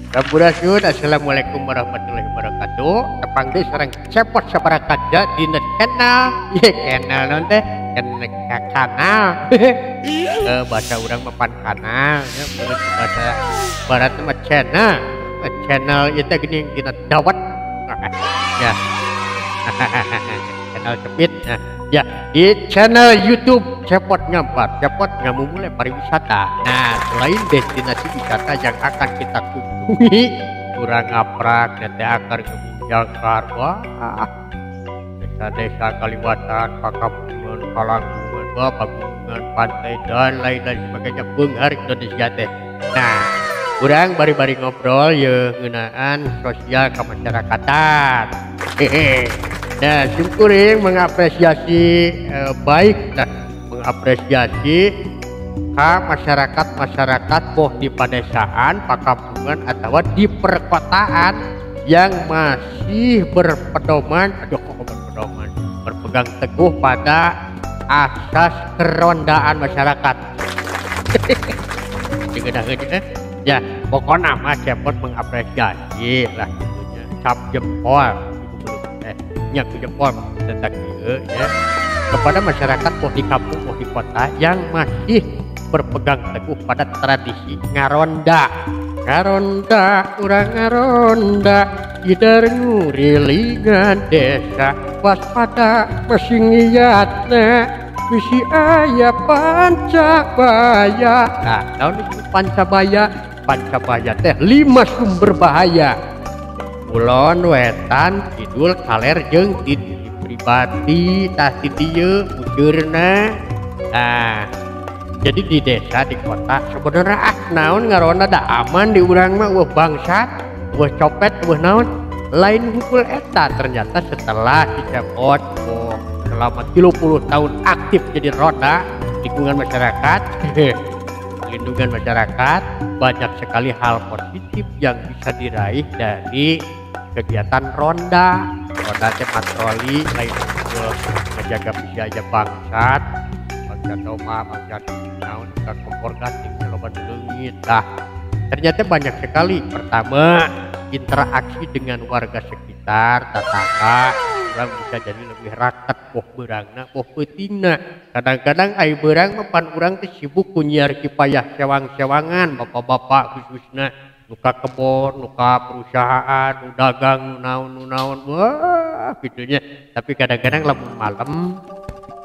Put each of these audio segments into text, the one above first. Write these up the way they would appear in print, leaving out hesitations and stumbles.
Sampurasun, assalamualaikum warahmatullahi wabarakatuh. Tepang deui sareng Cepot Sabara Kaja dina channel. Ye channel naon teh? Kanal. Bahasa urang mah pan kanal ya, bahasa barat mah channel. Channel ieu teh geuning dina dawet. Ya. Channel cepit. Nah, ya, di channel YouTube Cepot Ngampar, Cepot Ngamumule Pariwisata. Nah, selain destinasi wisata yang akan kita kunjungi, kurang ngaprak, nanti akan ke wah, desa-desa Kaliwatan, Pakampungan, Kalanggungan, wah, Pagunungan, pantai dan lain-lain sebagainya, beunghar Indonesia teh. Nah, kurang bari-bari ngobrol ya ngeunaan sosial kemasyarakatan. Hehe. Nah, syukuring mengapresiasi baik nah, mengapresiasi ka masyarakat-masyarakat boh di pedesaan, pakampungan atau di perkotaan yang masih berpedoman, aduh kok berpedoman, berpegang teguh pada asas kerondaan masyarakat. Ya, pokoknya mah Cepot mengapresiasi lah gitunya, cap jempol. Nyak jempol tentang ieu ya kepada masyarakat boh di kampung boh di kota yang masih berpegang teguh pada tradisi ngaronda. Ngaronda urang ngaronda gider ngurilingan desa waspada masih ngiyatna bisi aya pancabaya. Nah, naon itu pancabaya? Pancabaya teh 5 sumber bahaya. Kulon, wetan, kidul, kaler jeung ti diri pribadi tah ti dieu bujeurna. Nah, jadi di desa di kota sebenarnya ah naon ngaronda da aman di urang mah eueuh bangsat, eueuh copet, eueuh naon. Lain hukul eta ternyata setelah si Cepot oh, selama 30 tahun aktif jadi roda lingkungan masyarakat, lindungan masyarakat, banyak sekali hal positif yang bisa diraih dari kegiatan ronda. Ronda teh patroli lain hukul menjaga bisa aja bangsat, bangsat doma, bangsat naon, kompor gasing loba leungit. Nah, ternyata banyak sekali. Pertama, interaksi dengan warga sekitar, tetangga, orang bisa jadi lebih raket boh beurangna, boh peutingna. Kadang-kadang ai beurang mah pan urang teh sibuk ku nyiar kipayah sewang-sewangan, bapak-bapak khususna nu ka kebon, nu ka perusahaan, nu dagang, nu naon, nu naon, wah gitunya. Tapi kadang-kadang lamun malam,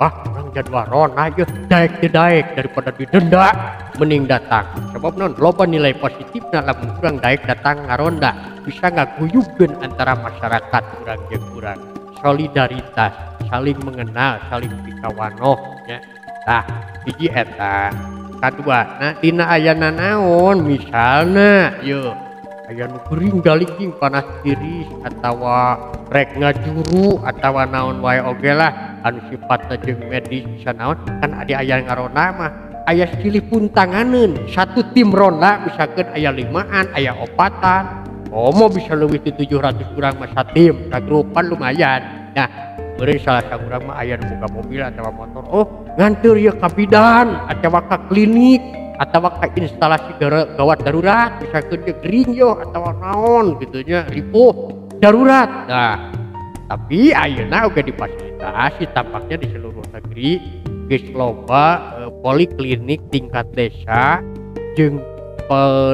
wah orang jadwal ronda yeuh, daek teu daek daripada didenda mending datang. Sebab naon loba nilai positifna lamun urang daek datang ngaronda, bisa ngaguyubkeun antara masyarakat urang jeung urang. Solidaritas, saling mengenal, saling pikawanoh nya. Tah, hiji eta. Kadua, nah dina ayana naon misalna yeuh aya nu gering galiging panas tiris atawa rek ngajuru atawa naon wae oge lah anu sifatna jeung medis bisa naon kan adi aya ngaronda mah aya silih puntanganeun satu tim ronda misalkeun aya 5an aya 4an komo bisa leuwih ti 700 urang mah satim sagrupan lumayan. Nah, beureum salah saurang mah aya nu boga mobil atawa motor, oh nganteur ieu ka bidan atawa ka klinik atawa ka instalasi gawat darurat misalkeun ieu gering yo atawa naon kitu nya ripuh darurat. Nah, tapi ayeuna oge difasilitasi tampaknya di seluruh negeri geus loba poliklinik tingkat desa jeung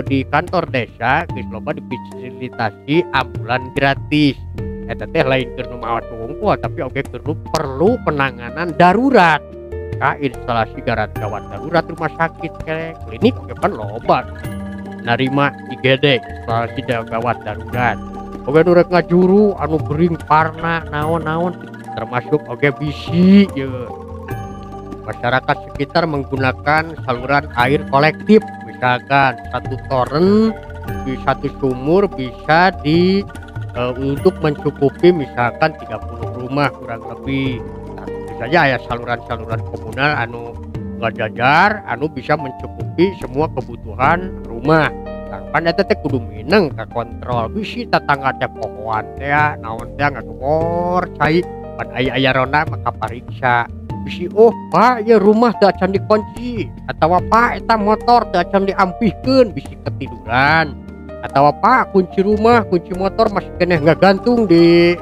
di kantor desa geus loba difasilitasi ambulan gratis. Eta teh lain keur nu maot wungkul tapi oge keur perlu penanganan darurat ka instalasi gawat darurat rumah sakit klinik oge pan loba narima IGD instalasi gawat darurat oge nu rek ngajuru anu gering parna naon-naon termasuk oge bisi ye. Masyarakat sekitar menggunakan saluran air kolektif misalkan satu toren di satu sumur bisa di untuk mencukupi misalkan 30 rumah kurang lebih. Nah, tentu saja ya saluran-saluran komunal anu ngajajar anu bisa mencukupi semua kebutuhan rumah. Nah, pan eta teh kudu mineng ka kontrol bisi tetangga teh pohoan teh naon teh ngagebor cai pan aya-aya ronda maka pariksa bisi oh pak ya rumah teu acan dikunci atawa pak eta motor teu acan diampihkeun bisi ketiduran. Atau apa, kunci rumah, kunci motor masih keneh ngagantung di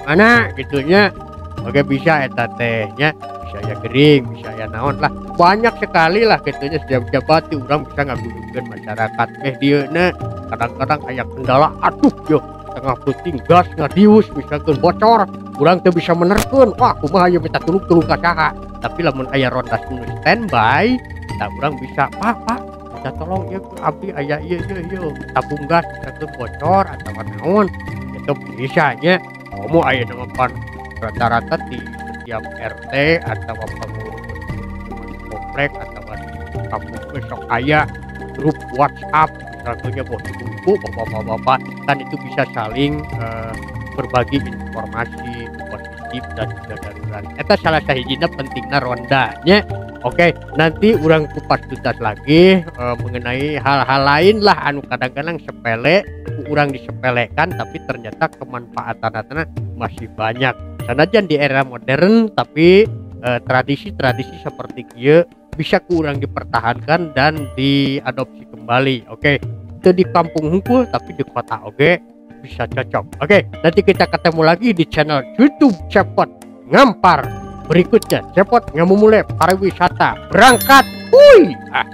mana gitu nya. Oke, bisa eta teh nya, bisa ya gering, bisa ya naon lah, banyak sekali lah gitu nya. Setiap jabati urang bisa ngaguyubkeun masyarakat. Dieu na kadang-kadang aya kendala, aduh yo tengah peuting gas ngadius misalkan bocor, urang teu bisa menerkeun, wah kumaha ieu, minta tulung-tulung ka saha. Tapi lamun aya ronda nu standby, tah urang bisa, "Pak, Pak, minta tolong ieu, abdi aya ieu ieu ieu, tabung gas misalkan bocor atau naon," itu bisa nya. Komo aya mah pan rata-rata di setiap RT atau pengurus komplek atau di kampung besok aya grup WhatsApp misalnya, boh ibu-ibu, bapak-bapak, kan itu bisa saling berbagi informasi positif dan juga darurat. Eta salah sahijina pentingna ronda nya. Oke, nanti urang kupas tuntas lagi mengenai hal-hal lain lah anu kadang-kadang sepele, urang disepelekan, tapi ternyata kemanfaatanana masih banyak. Sanajan di era modern, tapi tradisi-tradisi seperti kieu bisa kurang dipertahankan dan diadopsi kembali. Oke, itu di kampung hungkul, tapi di kota oke bisa cocok. Oke, nanti kita ketemu lagi di channel YouTube Cepot Ngampar berikutnya. Cepot ngamumule pariwisata berangkat. Hui. Ah.